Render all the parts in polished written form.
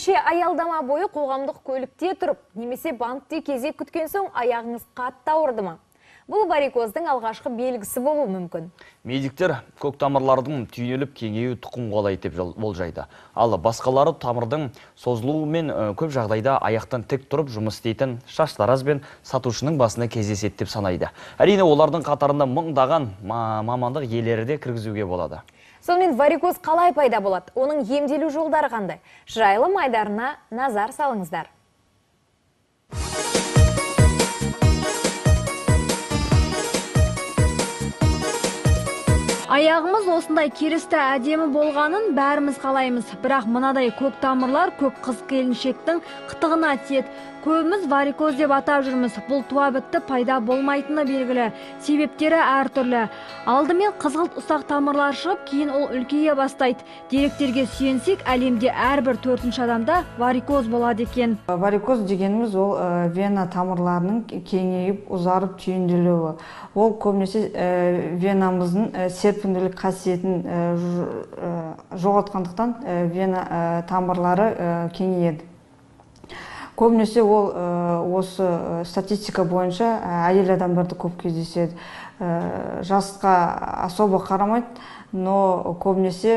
Бірнеше аялдама бойы қоғамдық көлікте тұрып, немесе банкте кезек күткен соң аяғыңыз қатты ауырды ма? Бұл варикоздың алғашқы белгісі болуы мүмкін. Медиктер көк тамырлардың түйнеліп кеңеюі тұқым қуалайды деп болжайды. Ал басқалары тамырдың созылуымен көп жағдайда аяқтан тік тұрып жұмыс істейтін шаштараз бен сатушының басына кездеседі деп санайды. Әрине, олардың қатарында мыңдаған мамандық иелері де кіргізуге болады. Сонымен, варикоз қалай пайда болады? Оның емделу жолдары қандай? Жайылым айдарына назар салыңыздар. Аяғымыз осындай керісті әдемі болғанын бәріміз қалаймыз. Бірақ мынадай көк тамырлар көп қыз келіншектің қытығына тиеді. Көбіміз варикоз деп атап жүрміз. Бұл туа бітті пайда болмайтыны белгілі. Себептері әртүрлі. Алдымен қызғылт ұсақ тамырлар шығып, кейін ол үлкейе бастайды. Деректерге сүйенсек, әлемде әрбір төртінші адамда варикоз болады екен. Варикоз дегеніміз ол вена тамырларының кеңейіп, ұзарып түйінделуі. Ол көбінесе венамыздың серпімділік қасиетін жоғалтқандықтан вена тамырлары кеңейеді. Көбінесе ол осы статистика бойынша әйел адамдарды көп кездеседі. Жасқа особо қарамайды, но көбінесе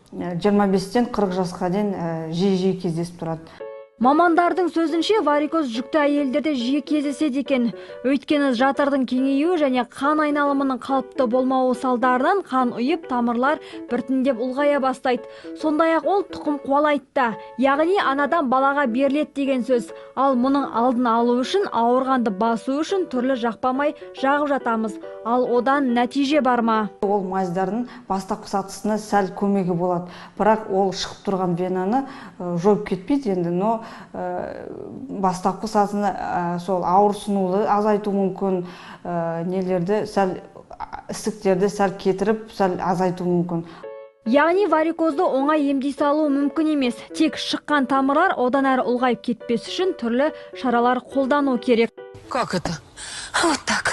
25-тен 40 жасқа дейін жиі-жиі кездесіп тұрады. Мамандардың сөзінше, варикоз жүкті әйелдерде жиі кездеседі екен. Өйткені жатырдың кеңеюі және қан айналымының қалыпты болмауы салдарынан қан ұйып, тамырлар біртіндеп ұлғая бастайды. Сондай-ақ ол тұқым қуалайды да, яғни анадан балаға беріледі деген сөз. Ал мұның алдын алу үшін, ауырғанды басу үшін түрлі жақпа май жағып жатамыз. Ал одан нәтиже бар ма? Ол майздардың бастапқы сатысына сәл көмегі болады. Бірақ ол шығып тұрған венаны жойып кетпейді енді, но бастапқы сатыны сол ауырсынуды азайту мүмкін, нелерді сәл ісіктерді сәл кетіріп, сәл азайту мүмкін. Яғни варикозды оңай емдей салу мүмкін емес. Тек шыққан тамырлар одан әрі ұлғайып кетпес үшін түрлі шаралар қолдану керек. Как это? Вот так.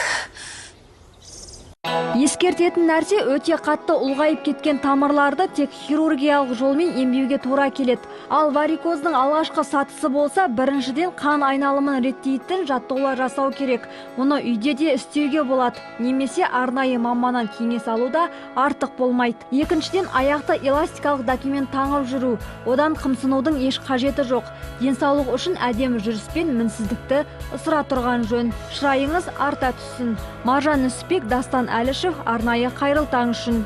Ескертетін нәрсе, өте қатты ұлғайып кеткен тамырларды тек хирургиялық жолмен емдеуге тура келеді. Ал варикоздың алғашқы сатысы болса, біріншіден қан айналымын реттейтін жаттығулар жасау керек. Мұны үйде де істеуге болады. Немесе арнайы маманнан кеңес алу да артық болмайды. Екіншіден, аяқты эластикалық дәкемен таңып жүру. Одан қымсынудың еш қажеті жоқ. Денсаулық үшін әдемі жүріс пен мінсіздікті ысыра тұрған жөн. Шырайыңыз арта түссін. Маржан Нүсіпбек, Дастан Әлішев, арнайы «Қайырлы таң» үшін.